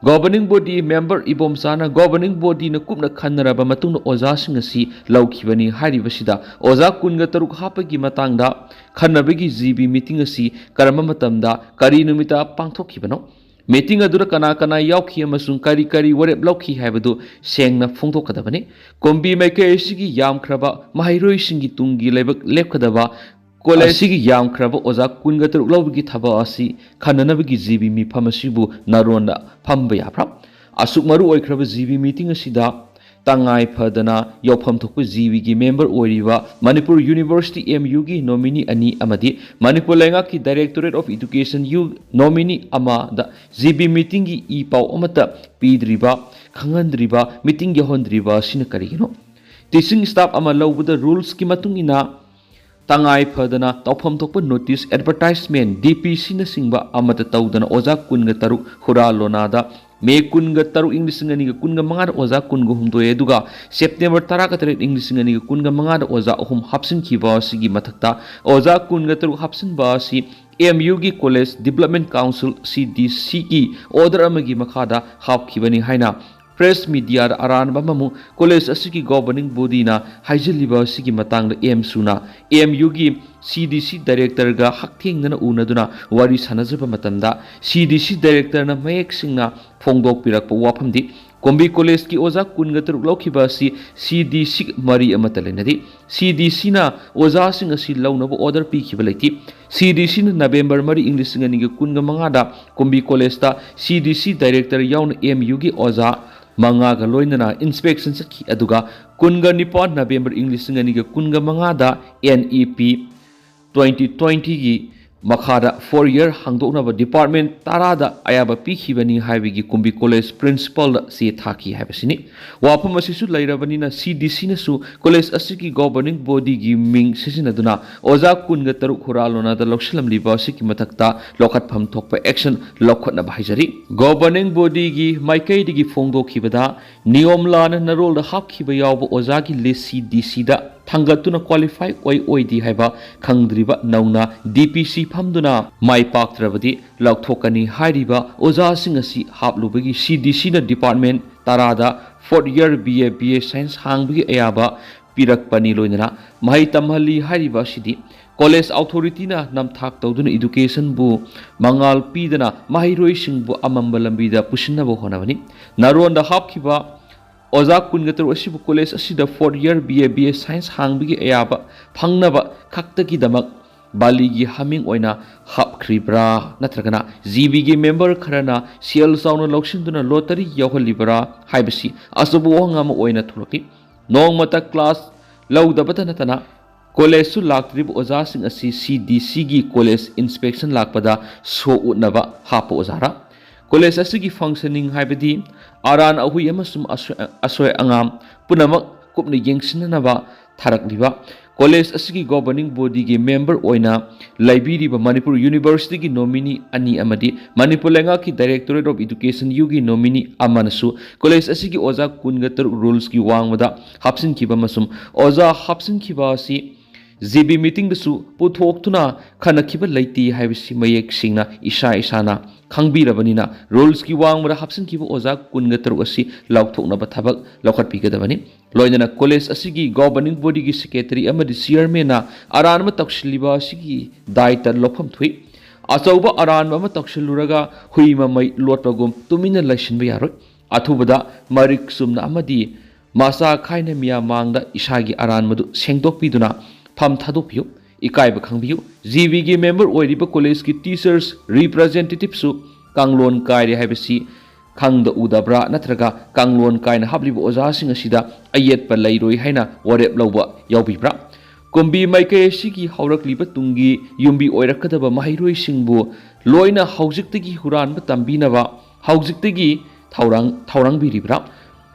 Governing body member ꯏꯕꯣꯝꯆꯥꯅ governing bodyꯅ ꯀꯨꯞꯅ ꯈꯟꯅꯔꯕ ꯃꯇꯨꯡꯗ ꯑꯣꯖꯥꯁꯤꯡ ꯑꯁꯤ ꯂꯧꯈꯤꯕꯅꯤ ꯍꯥꯏꯔꯤꯕꯁꯤꯗ ꯑꯣꯖꯥ ꯀꯨꯟꯒ ꯇꯔꯨꯛ ꯍꯥꯞꯄꯒꯤ ꯃꯇꯥꯡꯗ ꯈꯟꯅꯕꯒꯤ GB meeting ꯑꯁꯤ ꯀꯔꯝꯕ ꯃꯇꯝꯗ ꯀꯔꯤ ꯅꯨꯃꯤꯠꯇ ꯄꯥꯡꯊꯣꯛꯈꯤꯕꯅꯣ? ꯃꯤꯇꯤꯡ ꯑꯗꯨꯗ ꯀꯅꯥ ꯀꯅꯥ ꯌꯥꯎꯈꯤ ꯑꯃꯁꯨꯡ ꯀꯔꯤ ꯀꯔꯤ ꯋꯥꯔꯦꯞ ꯂꯧꯈꯤ ꯍꯥꯏꯕꯗꯨ ꯁꯦꯡꯅ ꯐꯣꯡꯗꯣꯛꯀꯗꯕꯅꯤ꯫ ꯀꯨꯝꯕꯤ ꯃꯥꯏꯀꯩ ꯑꯁꯤꯒꯤ ꯌꯥꯝꯈ꯭ꯔꯕ ꯃꯍꯩꯔꯣꯏꯁꯤꯡꯒꯤ ꯇꯨꯡꯒꯤ ꯂꯩꯕꯥꯛ ꯂꯦꯞꯀꯗꯕ ꯀꯣꯂꯦꯖ ꯑꯁꯤꯒꯤ ꯌꯥꯝꯈ꯭ꯔꯕ ꯑꯣꯖꯥ ꯀꯨꯟꯒ ꯇꯔꯨꯛ ꯂꯧꯕꯒꯤ ꯊꯕꯛ ꯑꯁꯤ ꯈꯟꯅꯅꯕꯒꯤ ꯖꯤ ꯕꯤ ꯃꯤꯐꯝ ꯑꯁꯤꯕꯨ ꯅꯔꯣꯟꯗ ꯐꯝꯕ ꯌꯥꯕ꯭ꯔꯥ? ꯑꯁꯨꯛ ꯃꯔꯨ ꯑꯣꯏꯈ꯭ꯔꯕ ꯖꯤ ꯕꯤ ꯃꯤꯇꯤꯡ ꯑꯁꯤꯗ ꯇꯉꯥꯏ ꯐꯗꯅ ꯌꯥꯎꯐꯝ ꯊꯣꯛꯄ ꯖꯤ ꯕꯤꯒꯤ ꯃꯦꯝꯕꯔ ꯑꯣꯏꯔꯤꯕ ꯃꯅꯤꯄꯨꯔ ꯌꯨꯅꯤꯚꯔꯁꯤꯇꯤ, ꯑꯦꯝ ꯌꯨꯒꯤ ꯅꯣꯃꯤꯅꯤ ꯑꯅꯤ ꯑꯃꯗꯤ ꯃꯅꯤꯄꯨꯔ ꯂꯩꯉꯥꯛꯀꯤ Directorate of Education ꯌꯨ ꯅꯣꯃꯤꯅꯤ ꯑꯃꯗ ꯖꯤ ꯕꯤ ꯃꯤꯇꯤꯡꯒꯤ ꯏ ꯄꯥꯎ ꯑꯃꯠꯇ ꯄꯤꯗ꯭ꯔꯤꯕ, ꯈꯪꯍꯟꯗ꯭ꯔꯤꯕ, ꯃꯤꯇꯤꯡ ꯌꯥꯎꯍꯟꯗ꯭ꯔꯤꯕ ꯑꯁꯤꯅ ꯀꯔꯤꯒꯤꯅꯣ? ꯇꯤꯆꯤꯡ ꯁ꯭ꯇꯥꯐ ꯑꯃ ꯂꯧꯕꯗ ꯔꯨꯜꯁꯀꯤ ꯃꯇꯨꯡ ꯏꯟꯅ ꯇꯉꯥꯏ ꯐꯗꯅ ꯇꯧꯐꯝ ꯊꯣꯛꯄ ꯅꯣꯇꯤꯁ, ꯑꯦꯗꯚꯔꯇꯥꯏꯖꯃꯦꯟ, ꯗꯤ ꯄꯤ ꯁꯤꯅꯆꯤꯡꯕ ꯑꯃꯠꯇ ꯇꯧꯗꯅ ꯑꯣꯖꯥ ꯀꯨꯟꯒ ꯇꯔꯨꯛ ꯍꯨꯔꯥ ꯂꯣꯅꯥꯗ ꯃꯦ ꯀꯨꯟꯒ ꯇꯔꯨꯛ, ꯏꯪ ꯂꯤꯁꯤꯡ ꯑꯅꯤꯒ ꯀꯨꯟꯒ ꯃꯉꯥꯗ ꯑꯣꯖꯥ ꯀꯨꯟꯒ ꯍꯨꯝꯗꯣꯏ, ꯑꯗꯨꯒ ꯁꯦꯞꯇꯦꯝꯕꯔ ꯇꯔꯥꯒ ꯇꯔꯦꯠ, ꯏꯪ ꯂꯤꯁꯤꯡ ꯑꯅꯤꯒ ꯀꯨꯟꯒ ꯃꯉꯥꯗ ꯑꯣꯖꯥ ꯑꯍꯨꯝ ꯍꯥꯞꯆꯤꯟꯈꯤꯕ ꯑꯁꯤꯒꯤ ꯃꯊꯛꯇ ꯑꯣꯖꯥ ꯀꯨꯟꯒ ꯇꯔꯨꯛ ꯍꯥꯞꯆꯤꯟꯕ ꯑꯁꯤ ꯑꯦꯝ ꯌꯨꯒꯤ ꯀꯣꯂꯦꯖ ꯗꯤꯕ꯭ꯂꯞꯃꯦꯟ ꯀꯥꯎꯟꯁꯤꯜ, ꯁꯤ ꯗꯤ ꯁꯤꯒꯤ ꯑꯣꯔꯗꯔ ꯑꯃꯒꯤ ꯃꯈꯥꯗ ꯍꯥꯞꯈꯤꯕꯅꯤ ꯍꯥꯏꯅ ꯄ꯭ꯔꯦꯁ ꯃꯤꯗꯤꯌꯥꯗ ꯑꯔꯥꯟꯕ ꯑꯃꯃꯨꯛ ꯀꯣꯂꯦꯖ ꯑꯁꯤꯒꯤ ꯒꯣꯚꯔꯅꯤꯡ ꯕꯣꯗꯤꯅ ꯍꯥꯏꯖꯤꯜꯂꯤꯕ ꯑꯁꯤꯒꯤ ꯃꯇꯥꯡꯗ ꯑꯦꯝ ꯁꯨꯅ ꯑꯦꯝ ꯌꯨꯒꯤ ꯁꯤ ꯗꯤ ꯁꯤ ꯗꯥꯏꯔꯦꯛꯇꯔꯒ ꯍꯛꯊꯦꯡꯅꯅ ꯎꯅꯗꯨꯅ ꯋꯥꯔꯤ ꯁꯥꯟꯅꯖꯕ ꯃꯇꯝꯗ, ꯁꯤ ꯗꯤ ꯁꯤ ꯗꯥꯏꯔꯦꯛꯇꯔꯅ ꯃꯌꯦꯛ ꯁꯦꯡꯅ ꯐꯣꯡꯗꯣꯛꯄꯤꯔꯛꯄ ꯋꯥꯐꯝꯗꯤ, ꯀꯨꯝꯕꯤ ꯀꯣꯂꯦꯖꯀꯤ ꯑꯣꯖꯥ ꯀꯨꯟꯒ ꯇꯔꯨꯛ ꯂꯧꯈꯤꯕ ꯑꯁꯤ ꯁꯤ ꯗꯤ ꯁꯤ ꯃꯔꯤ ꯑꯃꯠꯇ ꯂꯩꯅꯗꯦ꯫ ꯁꯤ ꯗꯤ ꯁꯤꯅ ꯑꯣꯖꯥꯁꯤꯡ ꯑꯁꯤ ꯂꯧꯅꯕ ꯑꯣꯔꯗꯔ ꯄꯤꯈꯤꯕ ꯂꯩꯇꯦ꯫ ꯁꯤ ꯗꯤ ꯁꯤꯅ ꯅꯕꯦꯝꯕꯔ ꯃꯔꯤ, ꯏꯪ ꯂꯤꯁꯤꯡ ꯑꯅꯤꯒ ꯀꯨꯟꯒ ꯃꯉꯥꯗ ꯀꯨꯝꯕꯤ ꯀꯣꯂꯦꯖꯇ ꯁꯤ ꯗꯤ ꯁꯤ ꯗꯥꯏꯔꯦꯛꯇꯔ ꯌꯥꯎꯅ ꯑꯦꯝ ꯌꯨꯒꯤ ꯑꯣꯖꯥ ꯃꯉꯥꯒ ꯂꯣꯏꯅꯅ ꯏꯟꯁꯄꯦꯛꯁꯟ ꯆꯠꯈꯤ, ꯑꯗꯨꯒ ꯀꯨꯟꯒ ꯅꯤꯄꯥꯟ ꯅꯕꯦꯝꯕꯔ, ꯏꯪ ꯂꯤꯁꯤꯡ ꯑꯅꯤꯒ ꯀꯨꯟꯒ ꯃꯉꯥꯗ ꯑꯦꯟ ꯏ ꯄꯤ ꯇ꯭ꯋꯦꯟꯇꯤ ꯇ꯭ꯋꯦꯟꯇꯤꯒꯤ ꯃꯈꯥꯗ ꯐꯣꯔ ꯌꯔ ꯍꯥꯡꯗꯣꯛꯅꯕ ꯗꯤꯄꯥꯔꯠꯃꯦꯟ ꯇꯔꯥꯗ ꯑꯌꯥꯕ ꯄꯤꯈꯤꯕꯅꯤ ꯍꯥꯏꯕꯒꯤ ꯀꯨꯝꯕꯤ ꯀꯣꯂꯦꯖ ꯄ꯭ꯔꯤꯟꯁꯤꯄꯥꯜꯗ ꯆꯦ ꯊꯥꯈꯤ ꯍꯥꯏꯕꯁꯤꯅꯤ꯫ ꯋꯥꯐꯝ ꯑꯁꯤꯁꯨ ꯂꯩꯔꯕꯅꯤꯅ ꯁꯤ ꯗꯤ ꯁꯤꯅꯁꯨ ꯀꯣꯂꯦꯖ ꯑꯁꯤꯒꯤ ꯒꯣꯚꯔꯅꯤꯡ ꯕꯣꯗꯤꯒꯤ ꯃꯤꯡ ꯁꯤꯖꯤꯟꯅꯗꯨꯅ ꯑꯣꯖꯥ ꯀꯨꯟꯒ ꯇꯔꯨꯛ ꯍꯨꯔꯥꯜ ꯂꯣꯟꯅꯗ ꯂꯧꯁꯤꯜꯂꯝꯂꯤꯕ ꯑꯁꯤꯒꯤ ꯃꯊꯛꯇ ꯂꯧꯈꯠꯐꯝ ꯊꯣꯛꯄ ꯑꯦꯛꯁꯟ ꯂꯧꯈꯠꯅꯕ ꯍꯥꯏꯖꯔꯤ꯫ ꯒꯣꯚꯔꯅꯤꯡ ꯕꯣꯗꯤꯒꯤ ꯃꯥꯏꯀꯩꯗꯒꯤ ꯐꯣꯡꯗꯣꯛꯈꯤꯕꯗ, ꯅꯤꯌꯣꯝ ꯂꯥꯟꯅ ꯅꯔꯣꯜꯗ ꯍꯥꯞꯈꯤꯕ ꯌꯥꯎꯕ ꯑꯣꯖꯥꯒꯤ ꯂꯤꯁ ꯁꯤ ꯗꯤ ꯁꯤꯗ ꯊꯥꯡꯒꯠꯇꯨꯅ ꯀ꯭ꯋꯥꯂꯤꯐꯥꯏ ꯑꯣꯏ ꯑꯣꯏꯗꯦ ꯍꯥꯏꯕ ꯈꯪꯗ꯭ꯔꯤꯕ ꯅꯧꯅ ꯗꯤ ꯄꯤ ꯁꯤ ꯐꯝꯗꯨꯅ ꯃꯥꯏ ꯄꯥꯛꯇ꯭ꯔꯕꯗꯤ ꯂꯧꯊꯣꯛꯀꯅꯤ ꯍꯥꯏꯔꯤꯕ ꯑꯣꯖꯥꯁꯤꯡ ꯑꯁꯤ ꯍꯥꯞꯂꯨꯕꯒꯤ ꯁꯤ ꯗꯤ ꯁꯤꯅ ꯗꯤꯄꯥꯔꯠꯃꯦꯟ ꯇꯔꯥꯗ fourth year B A, B A science ꯍꯥꯡꯕꯒꯤ ꯑꯌꯥꯕ ꯄꯤꯔꯛꯄꯅꯤ꯫ ꯂꯣꯏꯅꯅ ꯃꯍꯩ ꯇꯝꯍꯜꯂꯤ ꯍꯥꯏꯔꯤꯕ ꯑꯁꯤꯗꯤ ꯀꯣꯂꯦꯖ ꯑꯣꯊꯣꯔꯤꯇꯤꯅ ꯅꯝꯊꯥꯛ ꯇꯧꯗꯨꯅ ꯏꯗꯨꯀꯦꯁꯟꯕꯨ ꯃꯉꯥꯜ ꯄꯤꯗꯅ ꯃꯍꯩꯔꯣꯏꯁꯤꯡꯕꯨ ꯑꯃꯝꯕ ꯂꯝꯕꯤꯗ ꯄꯨꯁꯤꯟꯅꯕ ꯍꯣꯠꯅꯕꯅꯤ꯫ ꯅꯥꯔꯣꯟꯗ ꯍꯥꯞꯈꯤꯕ ꯑꯣꯖꯥ ꯀꯨꯟꯒ ꯇꯔꯨꯛ ꯑꯁꯤꯕꯨ ꯀꯣꯂꯦꯖ ꯑꯁꯤꯗ fourth year B A, B A science ꯍꯥꯡꯕꯒꯤ ꯑꯌꯥꯕ ꯐꯪꯅꯕ ꯈꯛꯇꯒꯤꯗꯃꯛ ꯕꯥꯂꯤꯒꯤ ꯍꯥꯃꯤꯡ ꯑꯣꯏꯅ ꯍꯥꯞꯈ꯭ꯔꯤꯕ꯭ꯔꯥ, ꯅꯠꯇ꯭ꯔꯒꯅ ꯖꯤ ꯕꯤꯒꯤ ꯃꯦꯝꯕꯔ ꯈꯔꯅ ꯁꯦꯜ ꯆꯥꯎꯅ ꯂꯧꯁꯤꯟꯗꯨꯅ ꯂꯣꯇꯔꯤ ꯌꯥꯎꯍꯜꯂꯤꯕ꯭ꯔꯥ ꯍꯥꯏꯕꯁꯤ ꯑꯆꯧꯕ ꯋꯥꯍꯪ ꯑꯃ ꯑꯣꯏꯅ ꯊꯣꯛꯂꯛꯂꯤ꯫ ꯅꯣꯡꯃꯇ ꯀ꯭ꯂꯥꯁ ꯂꯧꯗꯕꯇ ꯅꯠꯇꯅ ꯀꯣꯂꯦꯖꯁꯨ ꯂꯥꯛꯇ꯭ꯔꯤꯕ ꯑꯣꯖꯥꯁꯤꯡ ꯑꯁꯤ ꯁꯤ ꯗꯤ ꯁꯤꯒꯤ ꯀꯣꯂꯦꯖ ꯏꯟꯁꯄꯦꯛꯁꯟ ꯂꯥꯛꯄꯗ ꯁꯣ ꯎꯠꯅꯕ ꯍꯥꯞꯄ ꯑꯣꯖꯥꯔꯥ? ꯀꯣꯂꯦꯖ ꯑꯁꯤꯒꯤ ꯐꯪꯁꯅꯤꯡ ꯍꯥꯏꯕꯗꯤ ꯑꯔꯥꯟ ꯑꯍꯨꯏ ꯑꯃꯁꯨꯡ ꯑꯁꯣꯏ-, ꯑꯁꯣꯏ ꯑꯉꯥꯝ ꯄꯨꯝꯅꯃꯛ ꯀꯨꯞꯅ ꯌꯦꯡꯁꯤꯟꯅꯅꯕ ꯊꯥꯔꯛꯂꯤꯕ ꯀꯣꯂꯦꯖ ꯑꯁꯤꯒꯤ ꯒꯣꯕꯔꯅꯤꯡ ꯕꯣꯗꯤꯒꯤ ꯃꯦꯝꯕꯔ ꯑꯣꯏꯅ ꯂꯩꯕꯤꯔꯤꯕ ꯃꯅꯤꯄꯨꯔ ꯌꯨꯅꯤꯚꯔꯁꯤꯇꯤꯒꯤ ꯅꯣꯃꯤꯅꯤ ꯑꯅꯤ ꯑꯃꯗꯤ ꯃꯅꯤꯄꯨꯔ ꯂꯩꯉꯥꯛꯀꯤ ꯗꯥꯏꯔꯦꯛꯇꯣꯔꯦꯠ ꯑꯣꯐ ꯏꯗꯨꯀꯦꯁꯟ ꯌꯨꯒꯤ ꯅꯣꯃꯤꯅꯤ ꯑꯃꯅꯁꯨ ꯀꯣꯂꯦꯖ ꯑꯁꯤꯒꯤ ꯑꯣꯖꯥ ꯀꯨꯟꯒ ꯇꯔꯨꯛ ꯔꯨꯜꯁꯀꯤ ꯋꯥꯡꯃꯗ ꯍꯥꯞꯆꯤꯟꯈꯤꯕ ꯑꯃꯁꯨꯡ ꯑꯣꯖꯥ ꯍꯥꯞꯆꯤꯟꯈꯤꯕ ꯑꯁꯤ ꯖꯤ ꯕꯤ ꯃꯤꯇꯤꯡꯗꯁꯨ ꯄꯨꯊꯣꯛꯇꯨꯅ ꯈꯟꯅꯈꯤꯕ ꯂꯩꯇꯦ ꯍꯥꯏꯕꯁꯤ ꯃꯌꯦꯛ ꯁꯦꯡꯅ ꯏꯁꯥ ꯏꯁꯥꯅ ꯈꯪꯕꯤꯔꯕꯅꯤꯅ ꯔꯨꯜꯁꯀꯤ ꯋꯥꯡꯃꯗ ꯍꯥꯞꯆꯤꯟꯈꯤꯕ ꯑꯣꯖꯥ ꯀꯨꯟꯒ ꯇꯔꯨꯛ ꯑꯁꯤ ꯂꯧꯊꯣꯛꯅꯕ ꯊꯕꯛ ꯂꯧꯈꯠꯄꯤꯒꯗꯕꯅꯤ꯫ ꯂꯣꯏꯅꯅ ꯀꯣꯂꯦꯖ ꯑꯁꯤꯒꯤ ꯒꯣꯕꯔꯅꯤꯡ ꯕꯣꯗꯤꯒꯤ ꯁꯦꯀ꯭ꯔꯦꯇꯔꯤ ꯑꯃꯗꯤ ꯆꯤꯌꯔꯃꯦꯟꯅ ꯑꯔꯥꯟꯕ ꯇꯧꯁꯤꯜꯂꯤꯕ ꯑꯁꯤꯒꯤ ꯗꯥꯏꯇ ꯂꯧꯐꯝ ꯊꯣꯛꯏ꯫ ꯑꯆꯧꯕ ꯑꯔꯥꯟꯕ ꯑꯃ ꯇꯧꯁꯤꯜꯂꯨꯔꯒ ꯍꯨꯏ ꯃꯃꯩ ꯂꯣꯠꯄꯒꯨꯝ ꯇꯨꯃꯤꯟꯅ ꯂꯩꯁꯤꯟꯕ ꯌꯥꯔꯣꯏ꯫ ꯑꯊꯨꯕꯗ ꯃꯔꯤꯛ ꯆꯨꯝꯅ ꯑꯃꯗꯤ ꯃꯆꯥ ꯈꯥꯏꯅ ꯃꯤꯌꯥꯝ ꯃꯥꯡꯗ ꯏꯁꯥꯒꯤ ꯑꯔꯥꯟꯕꯗꯨ ꯁꯦꯡꯗꯣꯛꯄꯤꯗꯨꯅ ꯐꯝ ꯊꯥꯗꯣꯛꯄꯤꯌꯨ꯫ ꯏꯀꯥꯏꯕ ꯈꯪꯕꯤꯌꯨ꯫ ꯖꯤ ꯕꯤꯒꯤ ꯃꯦꯝꯕꯔ ꯑꯣꯏꯔꯤꯕ ꯀꯣꯂꯦꯖꯀꯤ ꯇꯤꯆꯔꯁ ꯔꯤꯄ꯭ꯔꯖꯦꯟꯇꯦꯇꯤꯞꯁꯨ ꯀꯥꯡꯂꯣꯟ ꯀꯥꯏꯔꯦ ꯍꯥꯏꯕꯁꯤ ꯈꯪꯗ ꯎꯗꯕ꯭ꯔꯥ? ꯅꯠꯇ꯭ꯔꯒ ꯀꯥꯡꯂꯣꯟ ꯀꯥꯏꯅ ꯍꯥꯞꯂꯤꯕ ꯑꯣꯖꯥꯁꯤꯡ ꯑꯁꯤꯗ ꯑꯌꯦꯠꯄ ꯂꯩꯔꯣꯏ ꯍꯥꯏꯅ ꯋꯥꯔꯦꯞ ꯂꯧꯕ ꯌꯥꯎꯕꯤꯕ꯭ꯔꯥ? ꯀꯨꯝꯕꯤ ꯃꯥꯏꯀꯩ ꯑꯁꯤꯒꯤ ꯍꯧꯔꯛꯂꯤꯕ ꯇꯨꯡꯒꯤ ꯌꯨꯝꯕꯤ ꯑꯣꯏꯔꯛꯀꯗꯕ ꯃꯍꯩꯔꯣꯏꯁꯤꯡꯕꯨ ꯂꯣꯏꯅ ꯍꯧꯖꯤꯛꯇꯒꯤ ꯍꯨꯔꯥꯟꯕ ꯇꯝꯕꯤꯅꯕ ꯍꯧꯖꯤꯛꯇꯒꯤ ꯊꯧꯔꯥꯡ, ꯊꯧꯔꯥꯡꯕꯤꯔꯤꯕ꯭ꯔꯥ?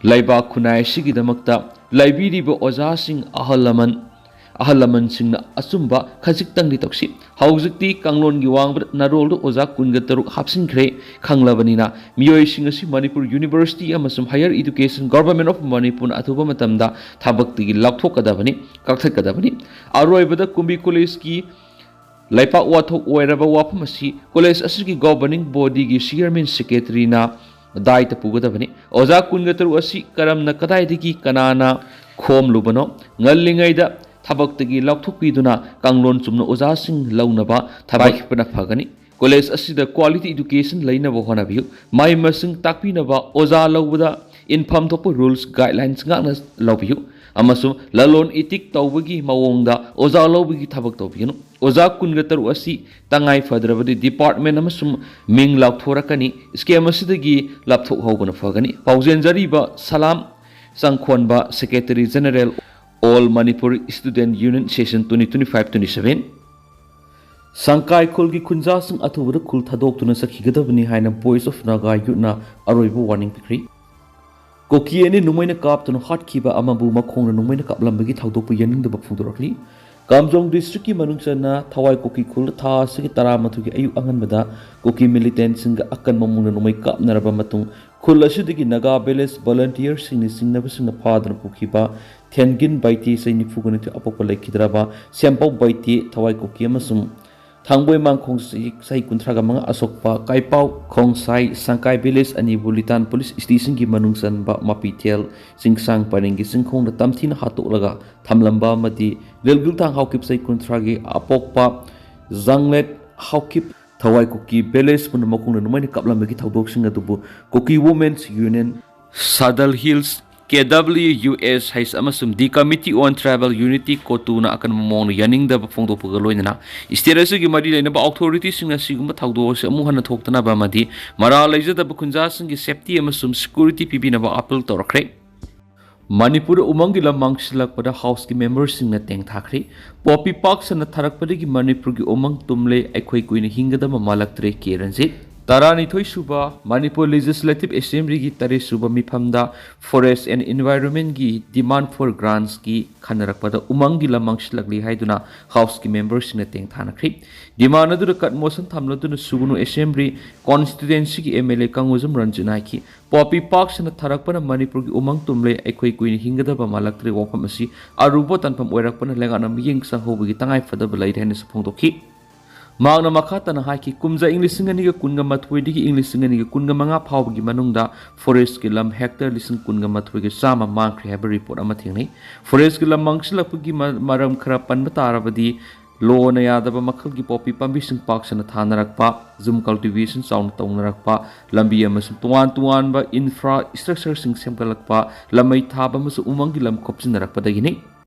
ꯂꯩꯕꯥꯛ ꯈꯨꯟꯅꯥꯏ ꯑꯁꯤꯒꯤꯗꯃꯛꯇ ꯂꯩꯕꯤꯔꯤꯕ ꯑꯣꯖꯥꯁꯤꯡ, ꯑꯍꯜ ꯂꯃꯟ, ꯑꯍꯜ ꯂꯃꯟꯁꯤꯡꯅ ꯑꯆꯨꯝꯕ ꯈꯖꯤꯛꯇꯪꯗꯤ ꯇꯧꯁꯤ꯫ ꯍꯧꯖꯤꯛꯇꯤ ꯀꯥꯡꯂꯣꯟꯒꯤ ꯋꯥꯡꯃꯗ ꯅꯥꯔꯣꯜꯗ ꯑꯣꯖꯥ ꯀꯨꯟꯒ ꯇꯔꯨꯛ ꯍꯥꯞꯆꯤꯟꯈ꯭ꯔꯦ ꯈꯪꯂꯕꯅꯤꯅ, ꯃꯤꯑꯣꯏꯁꯤꯡ ꯑꯁꯤ ꯃꯅꯤꯄꯨꯔ ꯌꯨꯅꯤꯚꯔꯁꯤꯇꯤ ꯑꯃꯁꯨꯡ ꯍꯥꯌꯔ ꯏꯗꯨꯀꯦꯁꯟ ꯒꯣꯚꯔꯟꯃꯦꯟꯠ ꯑꯣꯐ ꯃꯅꯤꯄꯨꯔꯅ ꯑꯊꯨꯕ ꯃꯇꯝꯗ ꯊꯕꯛꯇꯒꯤ ꯂꯧꯊꯣꯛꯀꯗꯕꯅꯤ, ꯀꯛꯊꯠꯀꯗꯕꯅꯤ꯫ ꯑꯔꯣꯏꯕꯗ ꯀꯨꯝꯕꯤ ꯀꯣꯂꯦꯖꯀꯤ ꯂꯩꯄꯥꯛ ꯋꯥꯊꯣꯛ ꯑꯣꯏꯔꯕ ꯋꯥꯐꯝ ꯑꯁꯤ ꯀꯣꯂꯦꯖ ꯑꯁꯤꯒꯤ ꯒꯣꯚꯔꯅꯤꯡ ꯕꯣꯗꯤꯒꯤ ꯆꯤꯌꯔꯃꯦꯟ ꯁꯦꯀ꯭ꯔꯦꯇꯔꯤꯅ ꯗꯥꯏꯇ ꯄꯨꯒꯗꯕꯅꯤ꯫ ꯑꯣꯖꯥ ꯀꯨꯟꯒ ꯇꯔꯨꯛ ꯑꯁꯤ ꯀꯔꯝꯅ, ꯀꯗꯥꯏꯗꯒꯤ, ꯀꯅꯥꯅ ꯈꯣꯝꯂꯨꯕꯅꯣ, ꯉꯜꯂꯤꯉꯩꯗ ꯊꯕꯛꯇꯒꯤ ꯂꯧꯊꯣꯛꯄꯤꯗꯨꯅ ꯀꯥꯡꯂꯣꯟ ꯆꯨꯝꯅ ꯑꯣꯖꯥꯁꯤꯡ ꯂꯧꯅꯕ ꯊꯕꯛ ꯄꯥꯏꯈꯠꯄꯅ ꯐꯒꯅꯤ꯫ ꯀꯣꯂꯦꯖ ꯑꯁꯤꯗ quality education ꯂꯩꯅꯕ ꯍꯣꯠꯅꯕꯤꯌꯨ꯫ ꯃꯍꯩ ꯃꯁꯤꯡ ꯇꯥꯛꯄꯤꯅꯕ ꯑꯣꯖꯥ ꯂꯧꯕꯗ ꯏꯟꯐꯝ ꯊꯣꯛꯄ rules, guidelines ꯉꯥꯛꯅ ꯂꯧꯕꯤꯌꯨ ꯑꯃꯁꯨꯡ ꯂꯂꯣꯟ ꯏꯇꯤꯛ ꯇꯧꯕꯒꯤ ꯃꯑꯣꯡꯗ ꯑꯣꯖꯥ ꯂꯧꯕꯒꯤ ꯊꯕꯛ ꯇꯧꯕꯤꯒꯅꯨ꯫ ꯑꯣꯖꯥ ꯀꯨꯟꯒ ꯇꯔꯨꯛ ꯑꯁꯤ ꯇꯉꯥꯏ ꯐꯗ꯭ꯔꯕꯗꯤ department ꯑꯃꯁꯨꯡ ꯃꯤꯡ ꯂꯥꯎꯊꯣꯔꯛꯀꯅꯤ꯫ Scheme ꯑꯁꯤꯗꯒꯤ ꯂꯥꯞꯊꯣꯛꯍꯧꯕꯅ ꯐꯒꯅꯤ꯫ ꯄꯥꯎꯖꯦꯟꯖꯔꯤꯕ ꯁꯂꯥꯝ ꯆꯪꯈꯣꯟꯕ, Secretary General, All Manipur Student Union, Session twenty twenty-five twenty-seven꯫ ꯁꯪꯀꯥꯏ ꯈꯨꯜꯒꯤ ꯈꯨꯟꯖꯥꯁꯤꯡ ꯑꯊꯨꯕꯗ ꯈꯨꯜ ꯊꯥꯗꯣꯛꯇꯨꯅ ꯆꯠꯈꯤꯒꯗꯕꯅꯤ ꯍꯥꯏꯅ Voice of Naga Youthꯅ ꯑꯔꯣꯏꯕ warning ꯄꯤꯈ꯭ꯔꯦ꯫ ꯀꯨꯀꯤ ꯑꯅꯤ ꯅꯣꯡꯃꯩꯅ ꯀꯥꯞꯇꯨꯅ ꯍꯥꯠꯈꯤꯕ ꯑꯃꯕꯨ ꯃꯈꯣꯡꯅ ꯅꯣꯡꯃꯩꯅ ꯀꯥꯞꯂꯝꯕꯒꯤ ꯊꯧꯗꯣꯛꯄꯨ ꯌꯥꯅꯤꯡꯗꯕ ꯐꯣꯡꯗꯣꯔꯛꯂꯤ꯫ ꯀꯥꯝꯖꯣꯡ districtꯀꯤ ꯃꯅꯨꯡ ꯆꯟꯅ ꯊꯋꯥꯏ ꯀꯨꯀꯤ ꯈꯨꯜꯗ ꯊꯥ ꯑꯁꯤꯒꯤ ꯇꯔꯥꯃꯥꯊꯣꯏꯒꯤ ꯑꯌꯨꯛ ꯑꯉꯟꯕꯗ ꯀꯨꯀꯤ militantꯁꯤꯡꯒ ꯑꯀꯟꯕ ꯃꯑꯣꯡꯗ ꯅꯣꯡꯃꯩ ꯀꯥꯞꯅꯔꯕ ꯃꯇꯨꯡ, ꯈꯨꯜ ꯑꯁꯤꯗꯒꯤ Naga Village volunteerꯁꯤꯡꯅ ꯆꯤꯡꯅꯕꯁꯤꯡꯅ ꯐꯥꯗꯨꯅ ꯄꯨꯈꯤꯕ ꯊꯦꯟꯒꯤꯟ ꯕꯥꯏꯇꯤ, ꯆꯍꯤ ꯅꯤꯐꯨꯒ ꯅꯤꯊꯣꯏ ꯑꯄꯣꯛꯄ, ꯂꯩꯈꯤꯗ꯭ꯔꯕ ꯁꯦꯝꯄꯥꯎ ꯕꯥꯏꯇꯤ, ꯊꯋꯥꯏ ꯀꯨꯀꯤ ꯑꯃꯁꯨꯡ ꯊꯥꯡꯕꯣꯏ ꯃꯥꯡꯈꯣꯡ, ꯆꯍꯤ, ꯆꯍꯤ ꯀꯨꯟꯊ꯭ꯔꯥꯒ ꯃꯉꯥ ꯑꯁꯣꯛꯄ, ꯀꯥꯏꯄꯥꯎ ꯈꯣꯡꯁꯥꯏ ꯁꯪꯀꯥꯏ village ꯑꯅꯤꯕꯨ ꯂꯤꯇꯥꯟ police stationꯒꯤ ꯃꯅꯨꯡ ꯆꯟꯕ ꯃꯄꯤꯊꯦꯜ ꯆꯤꯡꯁꯥꯡ ꯄꯔꯦꯡꯒꯤ ꯆꯤꯡꯈꯣꯡꯗ ꯇꯝꯊꯤꯅ ꯍꯥꯠꯇꯣꯛꯂꯒ ꯊꯝꯂꯝꯕ ꯑꯃꯗꯤ ꯂꯤꯜꯒꯤꯜꯊꯥꯡ ꯍꯥꯎꯀꯤꯞ, ꯆꯍꯤ ꯀꯨꯟꯊ꯭ꯔꯥꯒꯤ ꯑꯄꯣꯛꯄ, ꯖꯥꯡꯂꯦꯠ ꯍꯥꯎꯀꯤꯞ, ꯊꯋꯥꯏ ꯀꯨꯀꯤ village ꯄꯨꯝꯅꯃꯛ ꯈꯣꯡꯅ ꯅꯣꯡꯃꯩꯅ ꯀꯥꯞꯂꯝꯕꯒꯤ ꯊꯧꯗꯣꯛꯁꯤꯡ ꯑꯗꯨꯕꯨ Kuki Women's Union, Sadal Hills, KWUSH ꯑꯃꯁꯨꯡ The Committee on Tribal Unity, COTUꯅ ꯑꯀꯟꯕ ꯃꯑꯣꯡꯗ ꯌꯥꯅꯤꯡꯗꯕ ꯐꯣꯡꯗꯣꯛꯄꯒ ꯂꯣꯏꯅꯅ state ꯑꯁꯤꯒꯤ ꯃꯔꯤ ꯂꯩꯅꯕ authorityꯁꯤꯡꯅ ꯑꯁꯤꯒꯨꯝꯕ ꯊꯧꯗꯣꯛ ꯑꯁꯤ ꯑꯃꯨꯛ ꯍꯟꯅ ꯊꯣꯛꯇꯅꯕ ꯑꯃꯗꯤ ꯃꯔꯥꯜ ꯂꯩꯖꯗꯕ ꯈꯨꯟꯖꯥꯁꯤꯡꯒꯤ safety ꯑꯃꯁꯨꯡ security ꯄꯤꯕꯤꯅꯕ appeal ꯇꯧꯔꯛꯈ꯭ꯔꯦ꯫ ꯃꯅꯤꯄꯨꯔꯗ ꯎꯃꯪꯒꯤ ꯂꯝ ꯃꯥꯡꯁꯤꯜꯂꯛꯄꯗ Houseꯀꯤ memberꯁꯤꯡꯅ ꯇꯦꯡꯊꯥꯈ꯭ꯔꯦ꯫ ꯄꯣꯄꯤ ꯄꯥꯛ ꯁꯟꯅ ꯊꯥꯔꯛꯄꯗꯒꯤ ꯃꯅꯤꯄꯨꯔꯒꯤ ꯎꯃꯪ ꯇꯨꯝꯂꯦ, ꯑꯩꯈꯣꯏ ꯀꯨꯏꯅ ꯍꯤꯡꯒꯗꯕ ꯃꯥꯜꯂꯛꯇ꯭ꯔꯦ, ꯀꯦ ꯔꯟꯖꯤꯠ꯫ ꯇꯔꯥꯅꯤꯊꯣꯏ ꯁꯨꯕ ꯃꯅꯤꯄꯨꯔ Legislative Assemblyꯒꯤ ꯇꯔꯦꯠ ꯁꯨꯕ ꯃꯤꯐꯝꯗ Forest and Environmentꯒꯤ demand for grantsꯀꯤ ꯈꯟꯅꯔꯛꯄꯗ ꯎꯃꯪꯒꯤ ꯂꯝ ꯃꯥꯡꯁꯤꯜꯂꯛꯂꯤ ꯍꯥꯏꯗꯨꯅ Houseꯀꯤ memberꯁꯤꯡꯅ ꯇꯦꯡꯊꯥꯅꯈ꯭ꯔꯤ꯫ Demand ꯑꯗꯨꯗ cut motion ꯊꯝꯂꯗꯨꯅ ꯁꯨꯒꯅꯨ Assembly constituencyꯒꯤ MLA ꯀꯪꯉꯨꯖꯝ ꯔꯟꯖꯤꯠꯅ ꯍꯥꯏꯈꯤ, ꯄꯣꯄꯤ ꯄꯥꯛ ꯁꯟꯅ ꯊꯥꯔꯛꯄꯅ ꯃꯅꯤꯄꯨꯔꯒꯤ ꯎꯃꯪ ꯇꯨꯝꯂꯦ, ꯑꯩꯈꯣꯏ ꯀꯨꯏꯅ ꯍꯤꯡꯒꯗꯕ ꯃꯥꯜꯂꯛꯇ꯭ꯔꯦ ꯋꯥꯐꯝ ꯑꯁꯤ ꯑꯔꯨꯕ ꯇꯥꯟꯐꯝ ꯑꯣꯏꯔꯛꯄꯅ ꯂꯩꯉꯥꯛꯅ ꯃꯤꯠꯌꯦꯡ ꯆꯪꯍꯧꯕꯒꯤ ꯇꯉꯥꯏ ꯐꯗꯕ ꯂꯩꯔꯦ ꯍꯥꯏꯅꯁꯨ ꯐꯣꯡꯗꯣꯛꯈꯤ꯫ ꯃꯍꯥꯛꯅ ꯃꯈꯥ ꯇꯥꯅ ꯍꯥꯏꯈꯤ, ꯀꯨꯝꯖꯥ ꯏꯪ ꯂꯤꯁꯤꯡ ꯑꯅꯤꯒ ꯀꯨꯟꯒ ꯃꯥꯊꯣꯏꯗꯒꯤ ꯏꯪ ꯂꯤꯁꯤꯡ ꯑꯅꯤꯒ ꯀꯨꯟꯒ ꯃꯉꯥ ꯐꯥꯎꯕꯒꯤ ꯃꯅꯨꯡꯗ forestꯀꯤ ꯂꯝ hectare ꯂꯤꯁꯤꯡ ꯀꯨꯟꯒ ꯃꯥꯊꯣꯏꯒ ꯆꯥꯝꯃ ꯃꯥꯡꯈ꯭ꯔꯦ ꯍꯥꯏꯕ report ꯑꯃ ꯊꯦꯡꯅꯩ꯫ Forestꯀꯤ ꯂꯝ ꯃꯥꯡꯁꯤꯜꯂꯛꯄꯒꯤ ꯃ-, ꯃꯔꯝ ꯈꯔ ꯄꯟꯕ ꯇꯥꯔꯕꯗꯤ, ꯂꯣꯅ ꯌꯥꯗꯕ ꯃꯈꯜꯒꯤ ꯄꯣꯄꯤ ꯄꯥꯝꯕꯤꯁꯤꯡ ꯄꯥꯛ ꯁꯟꯅ ꯊꯥꯅꯔꯛꯄ, ꯖꯨꯝ cultivation ꯆꯥꯎꯅ ꯇꯧꯅꯔꯛꯄ, ꯂꯝꯕꯤ ꯑꯃꯁꯨꯡ ꯇꯣꯉꯥꯟ ꯇꯣꯉꯥꯟꯕ infrastructureꯁꯤꯡ ꯁꯦꯝꯒꯠꯂꯛꯄ, ꯂꯝꯃꯩ ꯊꯥꯕ ꯑꯃꯁꯨꯡ ꯎꯃꯪꯒꯤ ꯂꯝ ꯈꯣꯞꯆꯤꯟꯅꯔꯛꯄꯗꯒꯤꯅꯤ꯫